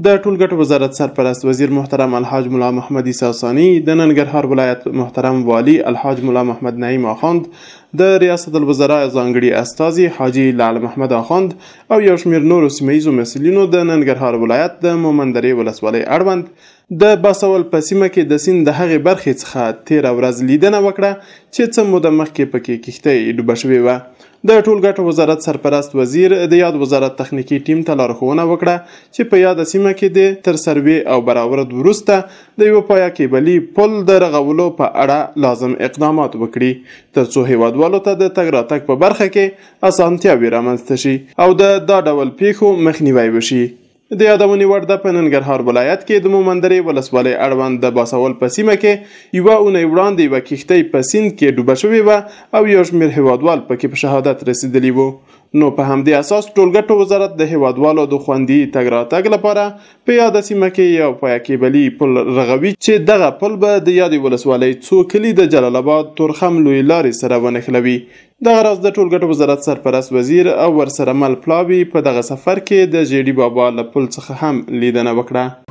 د ټولګټو وزارت سرپرست وزیر محترم الحاج ملا محمد عیسی ثاني، د ننګرهار ولایت محترم والي الحاج ملا محمد نعیم اخوند، د ریاست الوزراء ځانګړي استازي حاجي لعل محمد اخوند او یو شمېر نورو سیمه ییزو مسؤلینو د ننګرهار ولایت د مومندرې ولسوالۍ اړوند د باسول په سیمه کې د سیند د هغې برخې څخه تېره ورځ لیدنه وکړه چې څه موده مخکې پکې کښتۍ ډوبه شوې وه. د ټولګټو وزارت سرپرست وزیر د یاد وزارت تخنیکي ټیم ته لارښوونه وکړه چې په یاده سیمه کې د تر سروې او برآورد وروسته د یوه پایه کیبلي پل د رغولو په اړه لازم اقدامات وکړي، ترڅو هیوادوالو ته د تګ راتګ په برخه کې اسانتیاوې رامنځته شي او د دا ډول پیښو مخنیوی وشي. د یادونې وړ ده، په ننګرهار ولایت کې د مومندرې ولسوالۍ اړوند د باسول په سیمه کې یوه اونۍ وړاندې یوه کښتۍ په سیند کې ډوبه شوې وه او یو شمېر هیوادوال پکې په شهادت رسېدلي وو. نو په همدې اساس ټولګټو وزارت د هیوادوالو د خوندي تګ راتګ لپاره په یاده سیمه کې یو پایه کیبلي پل رغوي چې دغه پل به د یادې ولسوالۍ څو کلي د جلال اباد تورخم لویې لارې سره ونښلوي. دغه راز د ټولګټو وزارت سرپرست وزیر او ورسره مل پلاوي په دغه سفر کې د ژیړي بابا له پل څخه هم لیدنه وکړه.